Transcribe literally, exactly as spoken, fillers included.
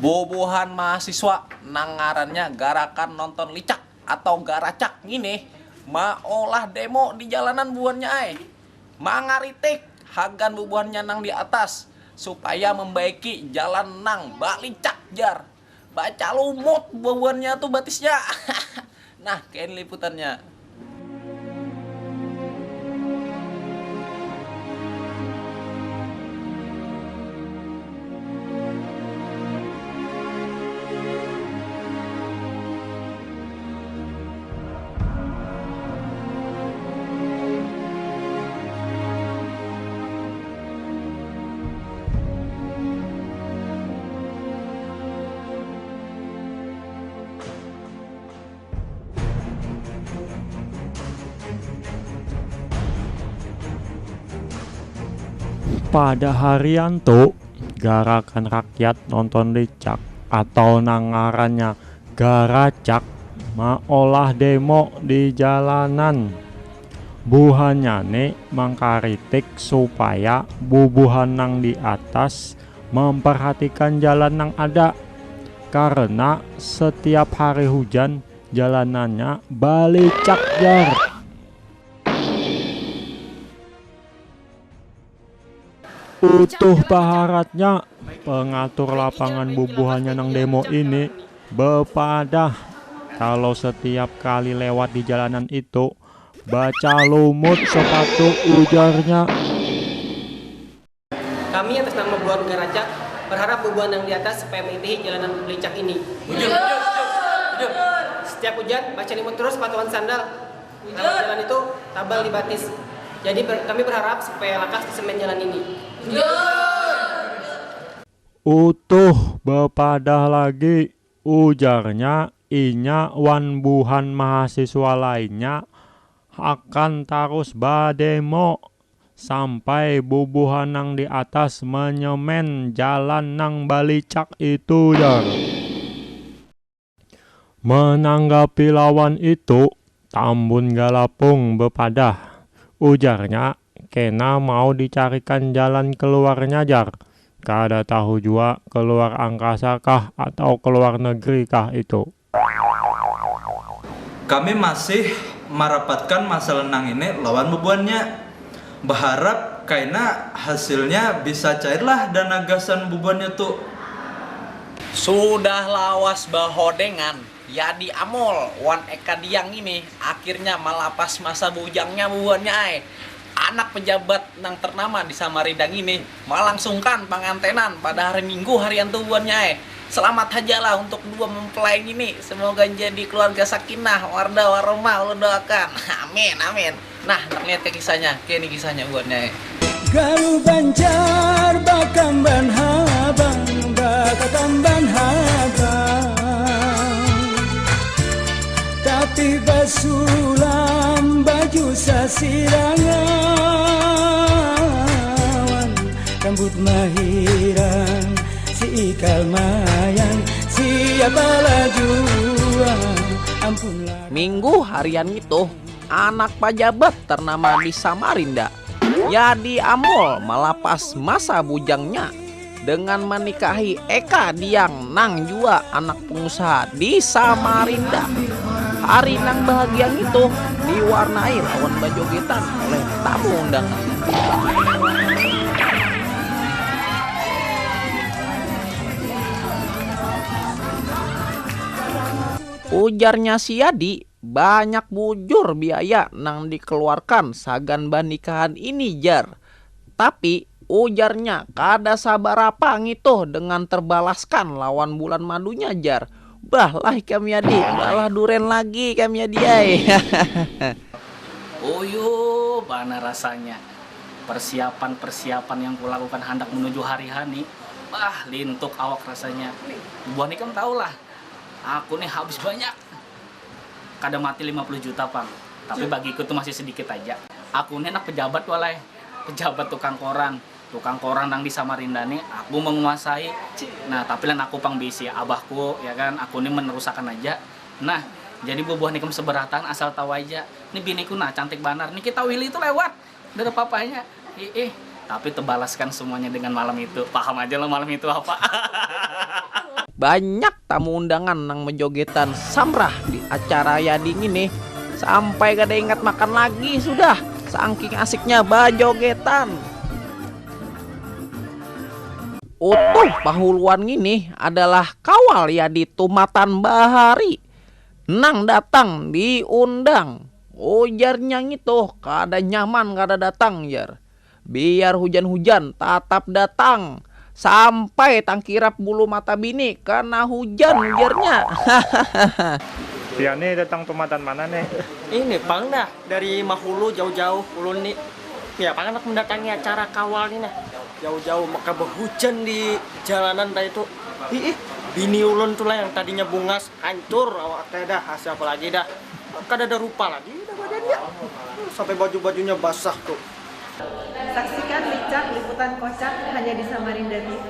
Bubuhan mahasiswa nang ngarannya Garakan Nonton Licak atau Garacak ngini maolah demo di jalanan buhannya ai. Mangaritik hagan bubuhannya nang di atas supaya membaiki jalan nang balicak jar. Bacalumut bubuhannya tu batisnya. Nah, kene liputannya. Pada harian tu, Garakan Rakyat Nonton Licak atau nang ngarannya Garacak maolah demo di jalanan. Buhannya ni mangkaritik supaya bubuhan nang di atas memperhatikan jalan nang ada, karena setiap hari hujan jalanannya balicak jar. Utuh paharatnya, pengatur lapangan bubuhannya nang demo ini bepadah kalau setiap kali lewat di jalanan itu bacalumut sepatu ujarnya. Kami atas nama Buan Garacak berharap bubuhan yang di atas supaya mengitihi jalanan licak ini. Bujur, bujur, bujur, bujur. Setiap hujan, baca limut terus sepatu wan sandal. Bujur. Karena jalan itu tabal di batis. Jadi ber- kami berharap supaya lakas disemen jalan ini. Bujur. Utuh bepadah lagi, ujarnya inya wan buhan mahasiswa lainnya akan tarus bademo sampai bubuhan nang di atas menyemen jalan nang balicak itu jar. Menanggapi lawan itu, Tambun Galapung bepadah, ujarnya kena mau dicarikan jalan keluarnya jar, kada tahu jua keluar angkasa kah atau keluar negeri kah itu. Kami masih marapatkan masalah nang ini lawan bubuhannya. Baharap kaina hasilnya bisa cairlah dana gasan bubuhannya tu. Sudah lawas bahodengan, Yadi Amol wan Eka Diang ini akhirnya malapas masa bujangnya bubuhannya ai. Anak pejabat nang ternama di Samarinda ngini malangsungkan pangantenan pada hari Minggu harian tu buhannya ai. Selamat haja lah untuk dua mempelai ngini, semoga jadi keluarga sakinah, warda waromah ulun doakan. Amin amin. Nah, handak lihat ka kisahnya, kini kisahnya buhannya ai. Galuh Banjar bakamban habang, bakakamban habang. Tapi basulam baju sasirangan, rambut mahirang, siikal mayang, siapalah jua, ampunlah. Minggu harian ngitu, anak pajabat ternama di Samarinda, Yadi Amol, malapas masa bujangnya dengan manikahi Eka Diang nang jua anak pengusaha di Samarinda. Hari nang bahagia ngitu diwarnai lawan bajogetan oleh tamu undangan. Ujarnya si Yadi, banyak bujur biaya nang dikeluarkan sagan banikahan ini jar. Tapi ujarnya kada sabarapa ngitu dengan terbalaskan lawan bulan madunya jar. Bah lah ikam Yadi, balah duren lagi ikam Yadi ai. Uyuh banar rasanya. Persiapan-persiapan yang kulakukan handak menuju hari H ni, bah lintuk awak rasanya. Buhan ikam tahu lah, aku ni habis banyak. Kada mati lima puluh juta pang. Tapi bagiku tu masih sedikit aja. Aku ni anak pejabat walai. Pejabat tukang koran. Tukang koran nang di Samarinda ni aku menguasai. Nah, tapi lain aku pang beisi abahku, ya kan. Aku ni menerusakan aja. Nah, jadi bubuhan ikam seberataan asal tahu aja. Ni biniku nah cantik banar. Niki Tawili tu lewat. Dari papanya. Ih, ih. Tapi tebalaskan semuanya dengan malam itu. Paham aja lo malam itu apa. Banyak tamu undangan nang menjogetan samrah di acara Yadi ngini, sampai kada ingat makan lagi sudah, saking asiknya bajogetan. Utuh pahuluan ngini adalah kawal Yadi tumatan bahari nang datang diundang. Ujarnya ngitu, kada nyaman kada datang, jar. Biar hujan-hujan, tatap datang. Sampai tangkirap bulu mata bini kena hujan, ujarnya. Sia ni datang tumatan mana nih? Ini pang dah, dari Mahulu jauh-jauh ulun ni. Ya pang handak mendatangi acara kawal ni nah. Jauh-jauh maka behujan di jalanan tadi tu. Hiih, bini ulun tu lah yang tadinya bungas, hancur awak teh dah, hasil apa lagi dah. Kada ada rupa lagi dah badannya. Sampai baju-bajunya basah tu. Saksikan Licak Liputan Kocak hanya di Samarinda T V.